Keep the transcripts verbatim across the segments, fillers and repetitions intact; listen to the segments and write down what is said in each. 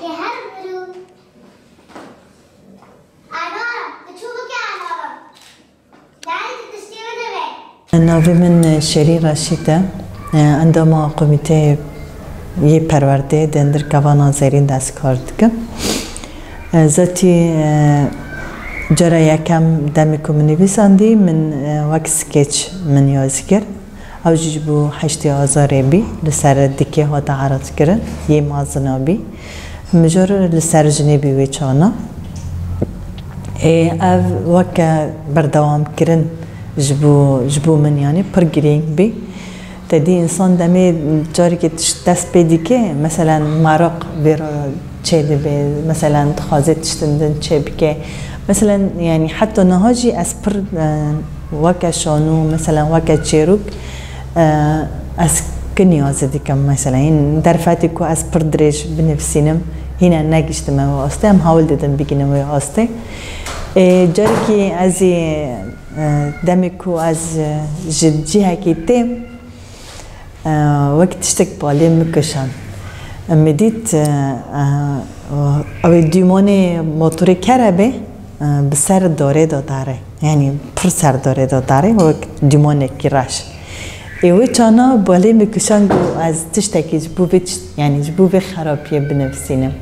Ke her miru. Anara, tu çû bike anara. Darê tu tiştê bide be. Navê min Şêrîn Reşîd e. Endama Komîteyê yê Perwerdeyê di hundirkeva Nazerîn de ez kar dikim. Zetî, cara yekem demê ku min nivîsandî, min wek skeç min yazî kir. Ew jî ji bo heştê Azarê bî, li ser dikê hate eradkirin, yê mezina bî. Mijar li ser jinê bî wê çaxna. Ê, ev weke berdewamkirin ji bo, ji bo min, yanî pir girîng bî. Te dî însan demê carekê tişt dest pê dike, meselen meraq vê re çêdibe, meselen dixwaze tiştin din çêbike. Meselen, yanî heta niha jî ez pir, e, weke şano, meselen weke çêrok, e, ez ki niyazî dikim, meselen, yên derfetê ku ez pir dirêj binivîsînim, hîne negiştime wê astê, em hewl didin bigihînim wê astê. E, carekî ez ê, e, demê ku ez, e, ji cihekî têm, E, wek tiştek balê min kişand. E, min dît, e, e, ew ê dûmanê motorê kere bê, e, bi ser darê de dare. Yanî pir ser darê de dare, wek dûmanekî reş. Ê wê çaxna balê min kişand ku ez tiştekî ji bo vê tişt-, yanî ji bo vê xerapiyê binivîsînim.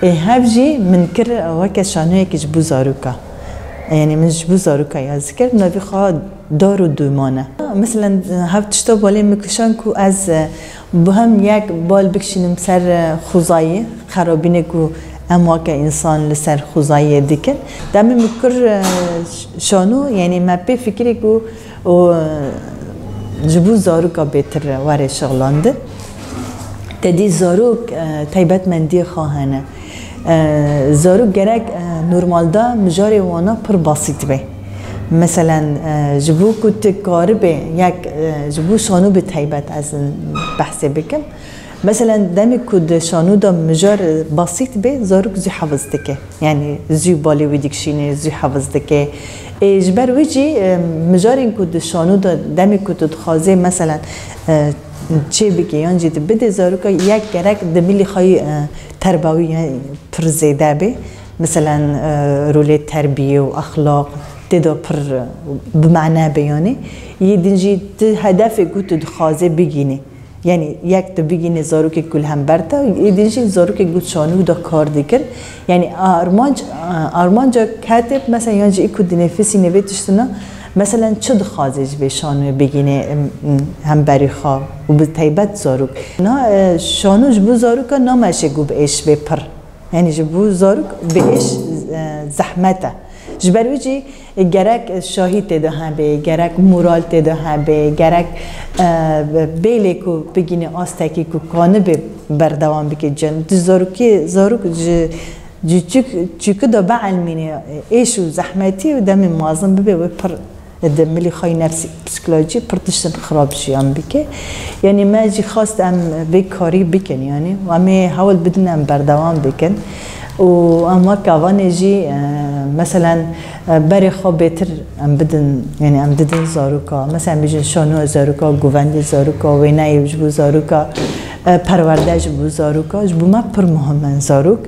Ê hev jî min kir weke şanoyekî ji bo zaroka. Yanî min ji bo zaroka yazî kir, navê xwe Dar û dûman e. Meselen, hev tişta balê min kişand ku ez, e, bi hem yek bal bikişînim ser, e, xwezayê, xerabînê ku em weke însan li ser xwezayê dikin. Demê min kir, e, şano, yanî me pê fikirê ku û, e, ji bo zaroka bêtir were şixlandin. Te dî zarok, e, taybetmendiyê xwe hene. E, zarok gerek, e, normalde mijarê wana pir basît be. Meselen, e, ji bo ku tu karibê yek, e, ji bo şano bi taybet ez behsê bikim. Meselen, demê ku di şano de mijar, e, basît be, zarok zû hefiz dike. Yanî zû balê wî dikişîne, zû hefiz dike. Ê, ji ber wî jî, e, mijarên ku di şano de demê ku tu dixwazê, meselen, e, çê bike yan jî tu bidê zaroka, yek gerek di milî xwe yî, e, terbawî ya pir zêde be. Meselen, e, rolê terbiyê û exlaq tê de pir, e, bi mane be yanî. Yê din jî tu hedefê ku tu dixwazê bigînî. Yanî yek tu bigînî zarokê ku li hember te, yê din jî zarokê ku şano de kar dikir. Yanî armanc, armanca ketê, mesela yan jî î ku dinêfisînê vê tiştina, meselen çi dixwaze ji vê şanoyê bigînê, em, em, hemberî xwe û bi taybet zarok. Na, e, şano ji bo zaroka nameşe ku bi êş bê pir. Yanî ji bo zarok bi êş, e, zehmet e. Ji ber wî jî, e, gerek şahî tê de hebe, gerek moral tê de hebe, gerek, e, bêlê ku bigînî astekî ku kanibe berdewam bike cem. Di zarokê, zarok ji Ji çik-, çiki de bielmîne, êş û zehmetî û demê mezin bibe wê pir di milî xwe yî nefsî psîkolojî pir tiştin xirab jiyan bike. Yanî me jî xwest em vê karî bikin, yanî û em ê hewl bidin em berdewam bikin. Û em wek gavanê jî, e, meselen, e, berê xwe bêtir em bidin, yanî em didin zaroka. Mesela em bêjin şanoya zaroka, govendê zaroka, wêneyê ji bo zaroka, e, perwerde ji bo zaroka. Ji bo me pir muhim in zarok.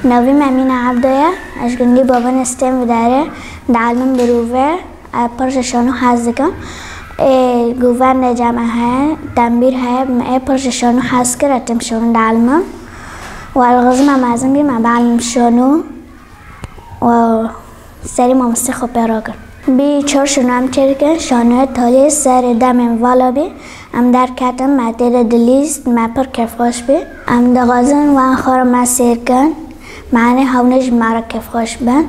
Navê me Mîna Ebdo ye. Ez ji gundî Bavin Stêm Vidarê, dielmim bi rûvê, e, pir ji şano hez dikim. Ê govendê cem heye, tembîr heye, me ê pir ji şano hez kir, ez tim şano dielmim. Û ez dixwazim me mezin bîm, me bielmim şano. Û serî mamostê xwe pê rakir. Bî çar şûna em çêdikin, şanoyê talê serê demên vala bî. Em derketin, me tê de dilîst, me pir kêfxweş bî. Em dixwazin wan xwe re me sêr kin, me enê hewnê ji me re kêfxweş bin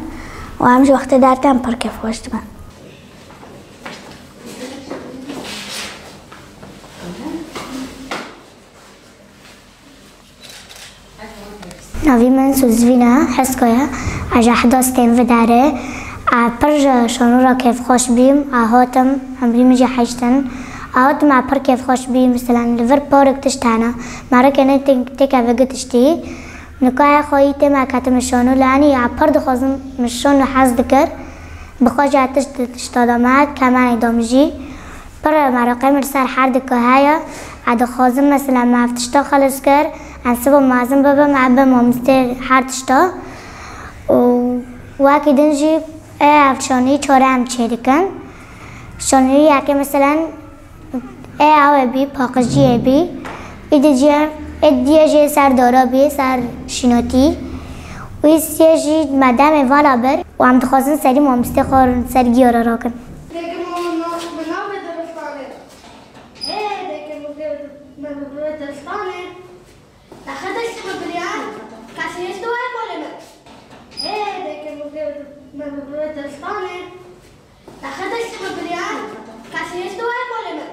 û em ji wextê dertin em pir kêfxweş dibin. Navî min Suzvîn e, Hesko ye. Ez ji Ehda Stêm Vidarê. Ez pir ji şano re kêfxweş bîm. Ez hatim, emrî min jî heşt in. Ez hatim, ez pir kêfxweş bîm. Meselen, li vir parek tişt hene. Me re kêne tê-, têkeve gi tiştî. Nika ez xweyî tê me ketim şano, li enî ya pir dixwazim min şano hez dikir. Bi xwe jî tişt di tişta da me, kemenê da min jî. Pir meraqê min li ser her dika heye. Ez dixwazim mesela me ev tişta xilas kir. Ez siba mezin bibim, ez bim mamostê her tişta. Û wekî din jî ê ev şanî çare em çêdikin. Şanî yekê mesela ê ew ê bî, paqijiyê bî. Îdî jî, ê diye jî ser dara bî, ser şînotî. Û îsiyê jî me demê vala bir û em dixwazin serî mamostê xwe ser giyara rakin. Dêkê min nav-, min navê daristanê. Ê, dêkê min vê, min vê daristanê. Daxwe dest bi biryan, kasiyê tu ay kolê min. Ê, dêkê min vê, min vê daristanê. Daxwe dest bi biryan, kasiyê tu ay kolê min.